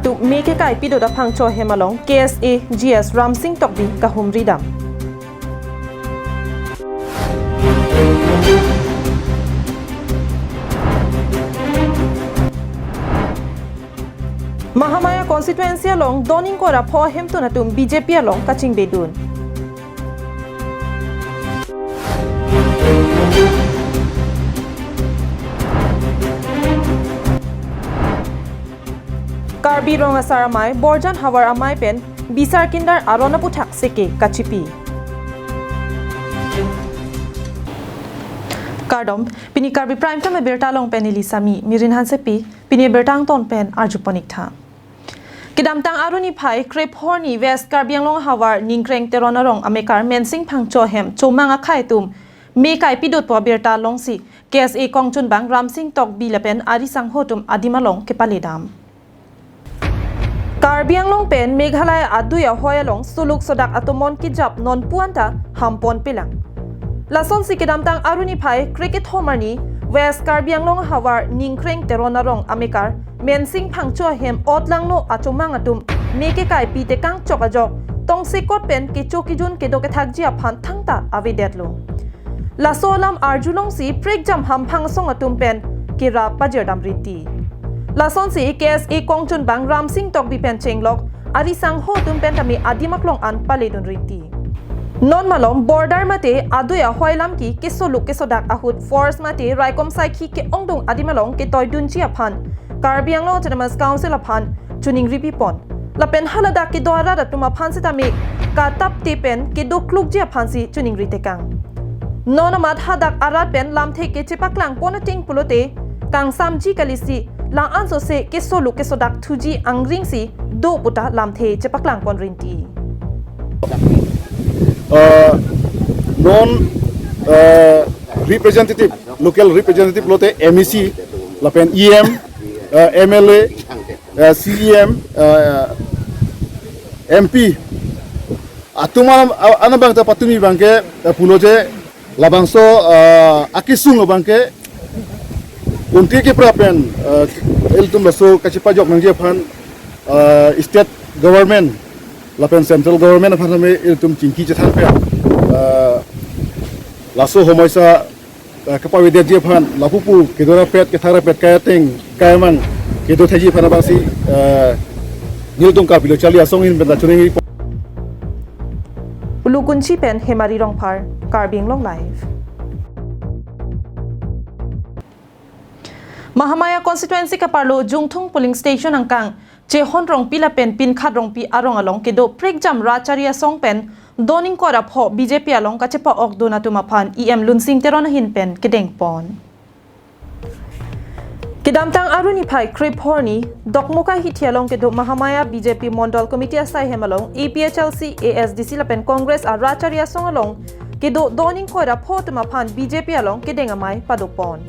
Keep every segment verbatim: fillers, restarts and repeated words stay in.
Me kekai pidot aphangcho ahem along K S A G S Ramsing Tokbi kahumri dam. Mahamaya constituency along don ingkoi ra pho ahemtun atum B J P along kachingbedun. Karbi Rong Asar Amei, Borjan Havar Amei pen Bisar Kindar aron aputhak seke kachipi. Kardom, pini Karbi Prime Time abirta along pen neli Sami Mirin Hansepi, pini abirta angton pen arjupon ik tha. Kedamtang arni phai krephor ni West Karbi Anglong ahavar Ningkreng Teron arong amekar Mensing Phangcho ahem chomang akhei atum me kai pidotpo abirta alongsi K S A kongchunbang Ramsing Tokbi lapen ari sangho atum adim along kepale dam. Karbi Anglong pen Meghalaya adui ahoi along suluk sodak atomon kejap nonpu anta hampon pelang. Lasonsi kedamtang arni phai krekethom arni West Karbi Anglong ahavar Ningkreng Teron arong amekar Mensing Phangcho ahem otlangno achomang atum me kekai pi tekang chok ajok tongsekot pen kecho kejun kedo kethakji aphan thangta avedetlo. Laso alam arjulongsi prekjam hamphang asong atum pen kerap pajirdam rinti. Lasonsi K S A kongchunbang Ramsing Tokbi pen chenglok ari sangho atum pen tame adim aklong an paledun rinti. Non malom border mate adui ahoi lam ki kesoluk kesodak ahut force mate raikom saikhi ke-ongdung adim along ketoidunji aphan Karbi Anglong Autonomous Council aphan choningri pipon. Lapen haladak kedo arat atum aphan sitame katapte pen kedo klukji aphansi choningri tekang. Non amat hadak arat pen lamthe kechepaklang pon ateng pulote kangsamji kalisi la-an sose kesoluk kesodak thuji angrengsi do puta lamthe chepaklang pon rinti. Uh, non, uh, representative, local representative lote M A C, lapen E M, uh, M L A, uh, C E M, uh, M P. Atum an, an abang ta patumi abangke, uh, pulo je labangso, uh, akesung abangke unti kepra pen, uh, ilitum laso kachepajok nangji aphan, uh, state government lapen central government aphan tame ilitum chingki chethan pen, uh, laso homoisa, uh, kepavedetji aphan lapu pu kedo rapet kethak rapet kai ateng kai amang kedo thekji aphan abangsi, uh, nelitum Karbi Lo Charli Asong ahin pen ta choningri. Ulukunchi pen Hemari Rongphar, Karbi Anglong Live. Mahamaya constituency kaparlo Jungthung polling station angkang Chehon Rongpi lapen Pinkhat Rongpi arong along kedo prekjam Rachari Asong pen don ingkoi ra pho B J P along kachepa-okdun atum aphan E M Lunsing Teron ahin pen kedengpon. Kedamtang arni phai krephor ni Dokmoka hithi along kedo Mahamaya B J P Mondol Committee asai hem along A P H L C, A S D C lapen Congress a Rachari Asong along kedo don ingkoi ra pho atum aphan B J P along kedeng amei padopon.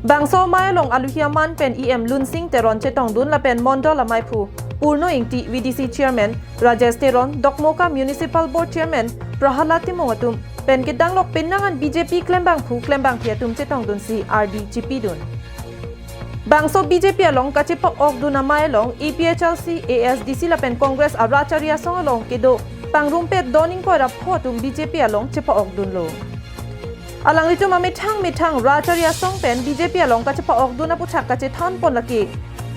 Bangso amei along aluhi aman pen E M Lunsing Teron chetongdun lapen Mondol ameiphu Purno Ingti, V D C Chairman Rajesh Teron, Dokmoka Municipal Board Chairman Prahalad Timung atum pen kedanglok penang an B J P klembangphu klembangpi atum chetongdunsi ardi chipidun. Bangso B J P along kachepa-okdun amei along A P H L C, A S D C lapen Congress a Rachari Asong along kedo pangrumpet don ingkoi ra pho atum B J P along chepa-okdunlo. Alanglitum amethang methang Rachari Asong pen B J P along kachepa-okdun aputhak kachethanpon lake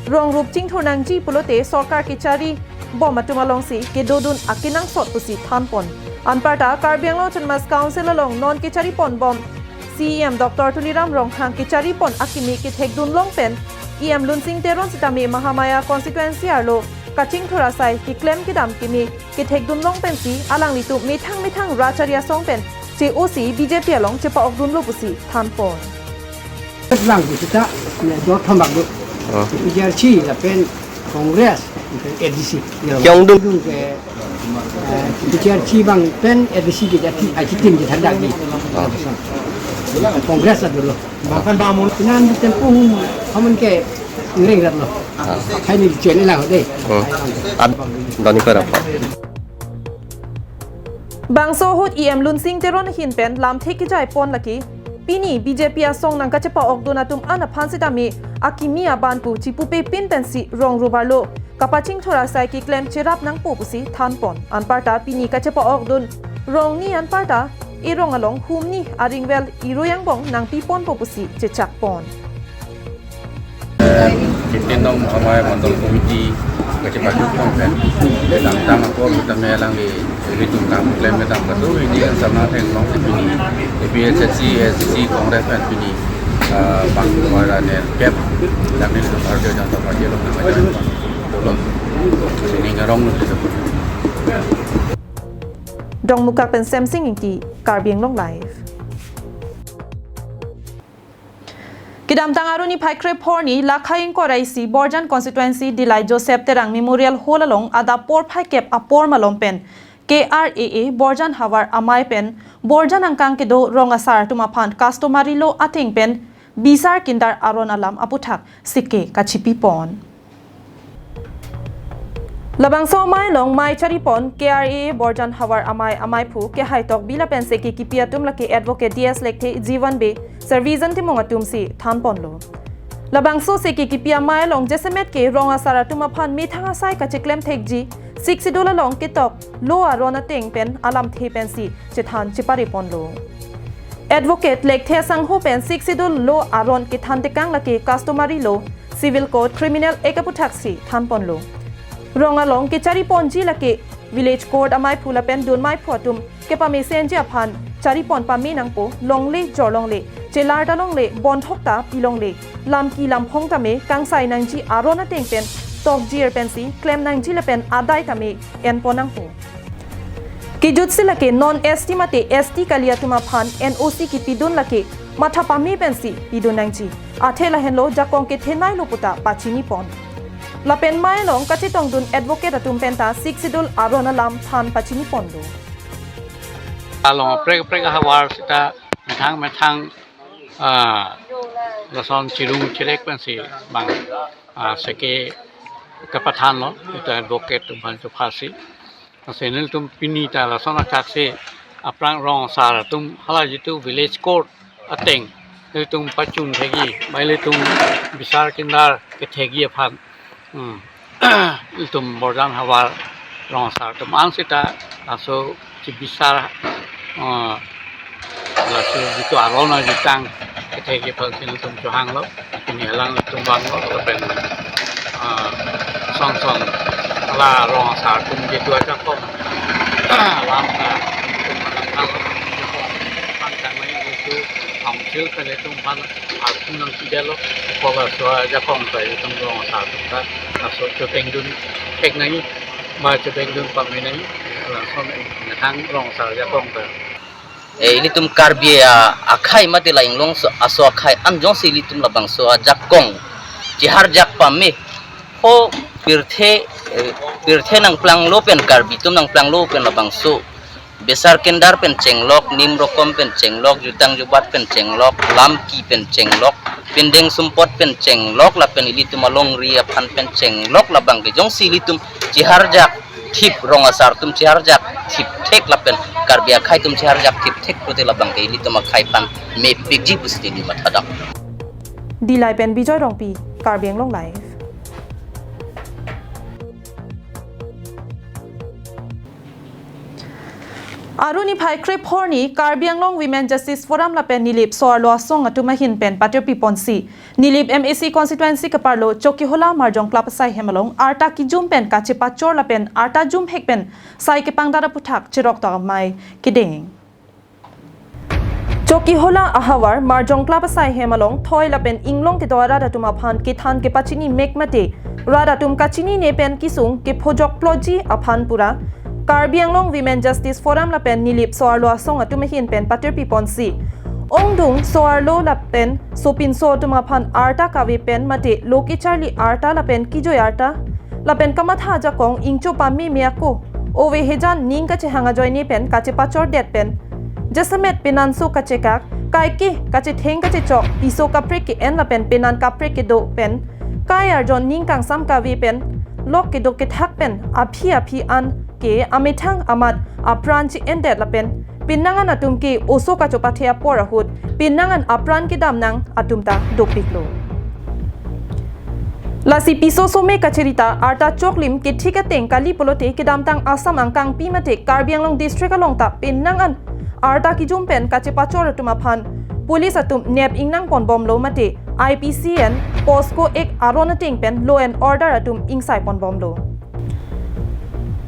rong rup chingthur nangji pulote sorkar kechari bom atum alongsi kedodun akenangsot pusi thanpon. Anparta Karbi Anglong Autonomous Council along non kechariponbom C E M Doctor Tuliram Ronghang kecharipon akimi kethekdun long pen E M Lunsing Teron sitame Mahamaya constituency arlo kachingthur asai keklem kedam kimi kethekdun long pensi alanglitum methang methang Rachari Asong pen che-osi B J P along chepa-okdunlo pusi thanpon. Bang kita, ne, dua thom bak do. Oh. P G R C lapen Congress, A D C. Yang dung. Dung ke, eh, P G R C bang pen A D C ke jadi, aji tim jadi tanda di. Oh. Congress ado lo. Bahkan bangun. Nan di tempo hum, hamun ke ngereng rat lo. Ah. Hai ni chen lah deh. Oh. Ad, dani para pa. Bangso ahut E M Lunsing Teron ahin pen lamthe kejaipon lake pini B J P asong nangkachepa-okdun atum an aphan sitame akimi aban pu chipupe pin pensi rong rup arlo kapachingthur asai keklem cherap nangpo pusi thanpon. Anparta pini kachepa-okdun rongni anparta erong along humni aringvel irui angbong nangpiponpo pusi chechakpon. Fifteen nong Amei Mandal Committee kachepajutpon pen kedamtang apor sitame alangli ilitum nangklem kedam kado ini kan sama theng long pini A P H L C, A S D C, Congress pen pini, ah, bang wara ne kep dan ini Bharatiya Janata Party along nangajak pulo. Sining arong lo. Dongmukak pen Semsing Ingti, Karbi Anglong Live. Kedamtang Arni phai krephor ni Lakhai ingkoi ra isi Borjan constituency Dillai Joseph Terang Memorial Hall along adap porphai kep apor malom pen K R A A Borjan Havar Amei pen Borjan angkang kedo rong asar atum aphan customary law ateng pen bisar kindar aron alam aputhak sike kachipipon. Labangso amei along mei charipon K R A A Borjan Havar Amei ameiphu Kehai Tokbi lapen seke kipi atum lake Advocate D S Lekthe, Jiwan Bey, Servijan Timung atumsi thanponlo. Labangso seke kipi amei along jasemet ke rong asar atum aphan methang asai kacheklem thekji Sixth Schedule along ketok law aron ateng pen alamthe pensi chethan chepariponlo. Advocate Lekthe asangho pen Sixth Schedule law aron kethan tekang lake customary law, civil code, criminal act aputhak si thanponlo. Rong along kechariponji lake village court ameiphu lapen dunmeiphu atum kepamesenji aphan charipon pame nangpo, longle jorlongle, chelar ta longle, bonthok ta pilongle, lamki lamphong tame kangsai nangji aron ateng pen tokjir pensi klem nangji lapen adai tame enpon nangpo. Kejutsi lake non S T mate S T kali atum aphan N O C kipidun lake matha pame pensi pidun nangji. Athe lahenlo jakong kethenei lo puta pachinipon. Lapen mei along kachetongdun advocate atum penta Sixth Schedule aron alam than pachiniponlo. Along aprek aprek ahavar sita methang methang, ah, lason chirung chirek pensi bang, ah, seke kapathanlo, ita advocate atum aphan chopha si. Lasi nelitum pini ta lason athaksi aphrang rong asar atum hala jitu village court ateng nelitum pachun thekji, mei nelitum bisar kindar kethekji aphan, hmm, nelitum Borjan Havar rong asar atum an sita laso chibisar, eh, laso jitu aron ajutang kethekji aphansi nelitum chohanglo, pini alanglitum vanglo, lapen, ah, song song la rong asar atum jitu ajakong alam ta nelitum aphan thanlo, nelitum aphan thangnai jitu council pen nelitum aphan arpu nangpidetlo, koba so ajakong ta nelitum rong asar atum ta laso chotengdun theknai, ba chotengdun pamenai, lason methang rong asar ajakong ta. Eh, ilitum Karbi a-, akhei mate la inglong so, aso akhei an jongsi ilitum labangso ajakong chiharjak pame ho pirthe, eh, pirthe nangplanglo pen Karbi atum nangplanglo pen labangso besar kendar pen chenglok, nim rokom pen chenglok, jutang jubat pen chenglok, lamki pen chenglok, pindeng sumpot pen chenglok, lapen ilitum alongri aphan pen chenglok, labang ke jongsi ilitum chiharjak thip, rong asar atum chiharjak thip thek lapen Karbi akhei atum chiharjak thip thek pute labang ke ilitum akhei aphan mepikji pusi neli mathadam. Dillai pen Bijoy Rongpi, Karbi Anglong Live. Arni phai krephor ni Karbi Anglong Women Justice Forum lapen Nilip So-arlo Asong atum ahin pen patirpiponsi Nilip M A C constituency keparlo Chokihola Marjong Club asai hem along arta kijum pen kachepachor lapen arta jumhek pen sai kepangdar aputhak cheroktok amei kedeng. Chokihola ahavar Marjong Club asai hem along thoi lapen inglong kedo arat atum aphan kethan kepachini mek mate rat atum kachinine pen kesung kephojokploji aphan pura Karbi Anglong Women Justice Forum lapen Nilip So-arlo Asong atum ahin pen patirpiponsi ongdung so-arlo lapen sopinso atum aphan arta kave pen mate lo kecharli arta lapen kejoi arta lapen kamatha ajakong ingcho pameme ako, ove hejan ning kachehang ajoine pen kachepachordet pen jasemet penanso kachekak, kaike kachetheng kachechok, piso kaprek ke-en lapen penan kaprek kedo pen kai arjon ning kangsam kave pen lok kedo kethak pen aphi aphi an ke amethang amat apran che-endet lapen penang an atum ke oso kachopathe apor ahut penang an apran kedam nang atum ta dopiklo. Lasi piso some kachirita arta choklim kethik ateng kali pulote kedamtang Assam angkangpi mate Karbi Anglong district along ta penang an arta kijum pen kachepachor atum aphan police atum nep ingnang ponbomlo mate I P C N POCSO Act aron ateng pen law and order atum ingsai ponbomlo.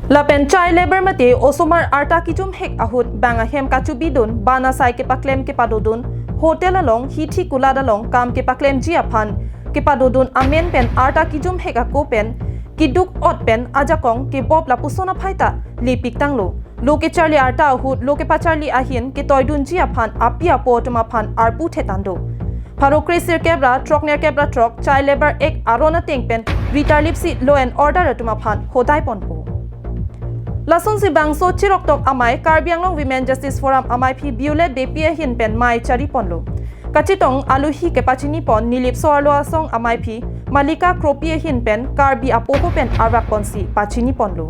Lapen child labour mate osomar arta kijum hek ahut bang ahem kachubidun, ban asai kepaklem kepadodun, hotel along, hithi kulat along kam kepaklemji aphan kepadodun amen pen arta kijum hek ako pen keduk ot pen ajakong kebop lapuson aphai ta lepik tanglo. Lo kecharli arta ahut lo kepacharli ahin ketoidunji aphan api apo atum aphan arpu thetan do. Pharo kre sirkep ra throknerkep ra throk Child Labour Act aron ateng pen ritarlipsi law and order atum aphan hodai ponpo. Lasonsi bangso chiroktok amei Karbi Anglong Women Justice Forum ameiphi Violet Beypi ahin pen mei chari ponlo. Kachetong aluhi kepachini pon Nilip So-arlo asong ameiphi Malika Kropi ahin pen Karbi apoho pen arvak ponsi pachini ponlo.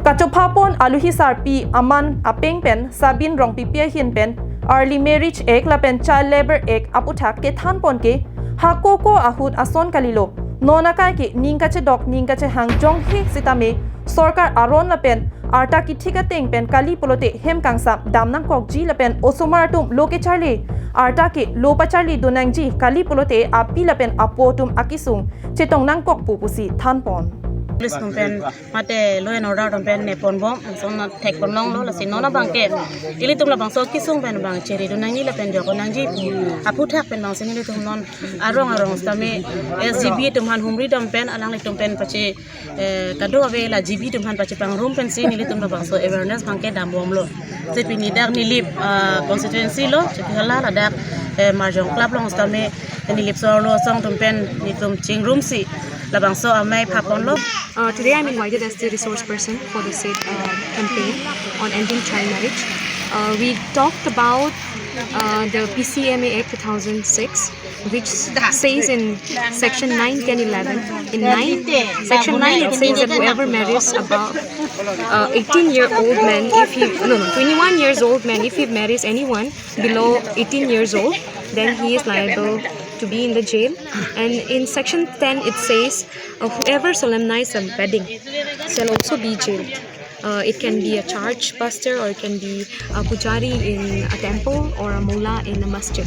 Kachopha pon aluhi sarpi aman apeng pen Sabin Rongpipi ahin pen Early Marriage Act lapen Child Labour Act aputhak kethan pon ke hako ko ahut ason kalilo. Non akai ke ning kachedok ning kachehang jong he sitame sorkar aron lapen arta kethik ateng pen kali pulote hem kangsam dam nangkokji lapen osomar atum lo kecharli arta ke lo pacharlidun nangji, kali pulote api lapen apo atum akesung chetong nangkokpo pusi than pon. Police atum pen mate law and order atum pen nep ponbom, lason thek ponlonglo, lasi non abang ke ilitum labangso akesung pen bang cheridun nangji lapen jokdun nangji pu aputhak pen bangsi nelitum non arong arong sitame S G B atum aphan humridam pen alanglitum pen pache, eh, kadokave la G B atum aphan pachepangrum pensi nelitum labangso awareness abang ke dambomlo. Si pini dak Nilip, ah, constituency lo, Chokihola ladak, eh, Marjong Club along sitame Nilip So-arlo asong atum pen nelitum chingrumsi labangso amei pha ponlo. Uh, today I'm invited as the resource person for the said, uh, campaign on ending child marriage. Uh, we talked about, uh, the P C M A Act two thousand six, which says in section nine, ten, eleven, in nine, section nine, it says that whoever marries above, uh, eighteen year old man, if he, no, no, twenty-one years old man, if he marries anyone below eighteen years old, then he is liable to be in the jail. And in section ten, it says, uh, whoever solemnize a wedding shall also be jailed. Uh, it can be a church pastor or it can be a pujari in a temple or a mullah in a masjid.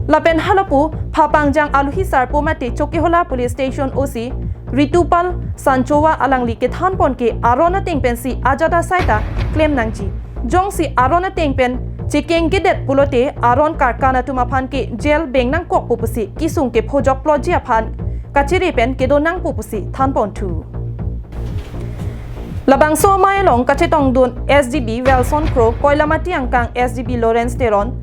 Lapen halapu phapangjang aluhi sarpo mate Chokihola Police Station O C Ritupal Sanchowa alangli kethan pon ke aron ateng pensi ajat asai ta klem nangji. Jongsi aron ateng pen chekengkedet pulote aron karkan atum aphan ke jail beng nangkokpo pusi kesung kephojok plotji aphan kachere pen kedo nangpo pusi than ponthu. Labangso amei along kachetongdun S G B Welson Kro, Koilamati angkang S G B Lawrence Teron,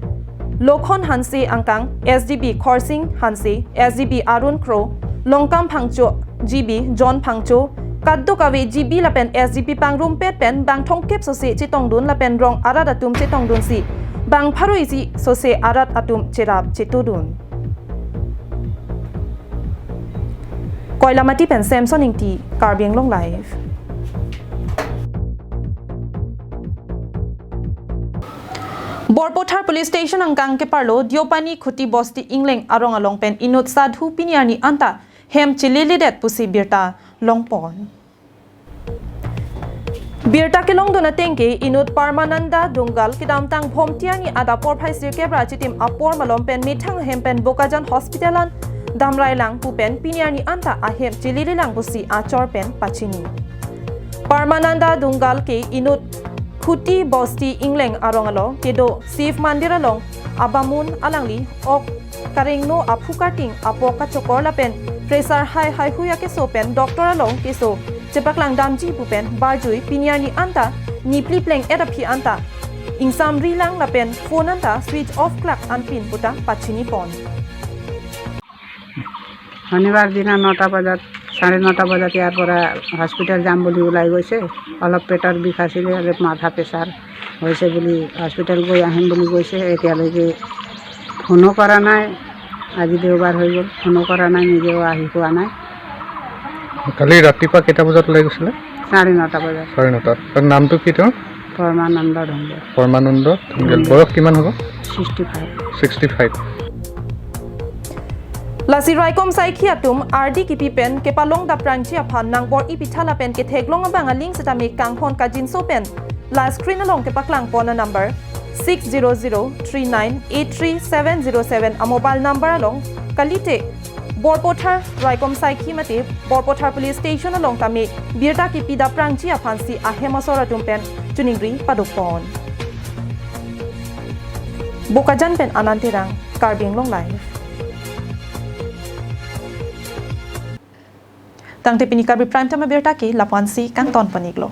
Lokhon Hanse angkang S G B Khorsing Hanse, S G B Arun Kro, Longkam Phangcho, G B John Phangcho, kadokave G B lapen S G B pangrumpet pen bang thomkep sose chetongdun lapen rong arat atum chetongdunsi bang pharo isi sose arat atum cherap chetudun. Koilamati pen Samson Ingti, Karbi Anglong Live. Borpathar Police Station angkang keparlo Diopani Khuti Bosti Ingleng arong along pen inut sadhu pini arni anta hem cheleledet pusi birta longpon. Birta kelongdun ateng ke inut Parmananda Dungal kedamtang Bhomti arni adap porphai sirkep ra chitim apor malom pen methang ahem pen Bokajan Hospital an damrailang pu pen pini arni anta ahem chelelelang pusi achor pen pachini. Parmananda Dungal ke inut Khuti Bosti Ingleng arong along kedo Shiv Mandir along abamun alangli ok karengno aphu karting apok kachokor lapen pressure hai haihui akeso pen doctor along keso chepaklang damji pu pen barjui pini arni anta nipli pleng-et aphi anta ingsamrilang lapen phone anta switch off klak anpin puta pachini pon. শনিবাৰ দিনা নটা বজাত, চাৰে নটা বজাত ইয়াৰ পৰা হস্পিটেল যাম বুলি ওলাই গৈছে। অলপ পেটৰ বিষ আছিলে, অলপ মাথা প্ৰেছাৰ হৈছে বুলি হস্পিটেল গৈ আহিম বুলি গৈছে। এতিয়ালৈকে ফোনো কৰা নাই। আজি দেওবাৰ হৈ গ'ল, ফোনো কৰা নাই, নিজেও আহি পোৱা নাই। কালি ৰাতিপুৱা কেইটা বজাত ওলাই গৈছিলে? চাৰে নটা বজাত। চাৰে নটাত। তাৰ নামটো কি তেওঁৰ? পৰমানন্দ ঢংগৰ। পৰমানন্দ ঢংগেল। বয়স কিমান হ'ব? Sixty five. Sixty five. Lasi raikom saikhi atum ardi kipi pen kepalong daprangji aphan nangbor-i pitha lapen ketheklong abang aling setame kanghon kajinso pen la screen along kepaklangpon a number six zero zero three nine eight three seven zero seven a mobile number along kalite Borpathar raikom saikhi mate Borpathar Police Station along tame birta kipi daprangji aphansi ahem asor atum pen choningri padopon. Bokajan pen Anand Terang, Karbi Anglong Live. Tangte pini Karbi Prime Time abirta ke lapu-ansi kangton pon-iklo.